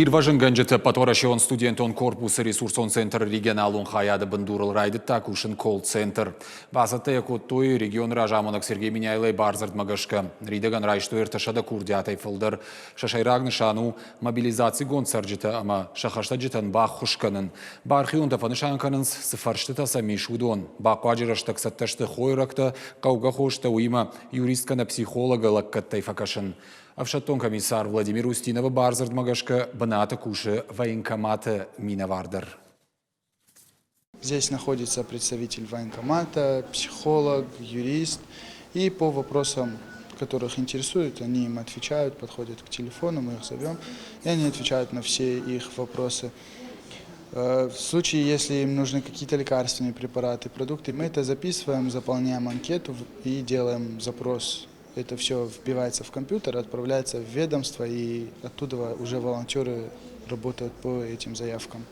Ирвӕзынгӕнджыты ӕппӕтуӕрӕсеон студентон корпусы ресурсон центры регионалон хайады бындурыл райдыдта кусын колл-центр. Бацӕттӕ йӕ кодтой регионы разамонӕг Сергей Меняйлойы бардзырдмӕ гӕсгӕ. Ныридӕгӕн райстой 300 курдиатӕй фылдӕр. Сӕ сӕйраг нысан у мобилизацигонд цӕрджытӕ ӕмӕ сӕ хӕстӕджытӕн баххуыс кӕнын. Бархионтӕ фӕнысан кӕнынц, цы фӕрстытӕ сӕм ис, уыдон. Бахъуаджы рӕстӕг цӕттӕ сты хойрӕгтӕ, хъӕугӕ хостӕ, уыимӕ юрист кӕнӕ психологы лӕггӕдтӕй фӕкӕсын. Ӕфсӕддон комиссар Владимир Устиновы бардзырдмӕ гӕсгӕ бынаты кусы военкоматы минӕвар дӕр. Здесь находится представитель военкомата, психолог, юрист. И по вопросам, которых интересует, они им отвечают, подходят к телефону, мы их зовем, и они отвечают на все их вопросы. В случае, если им нужны какие-то лекарственные препараты, продукты, мы это записываем, заполняем анкету и делаем запрос. Это все вбивается в компьютер, отправляется в ведомство, и оттуда уже волонтеры работают по этим заявкам.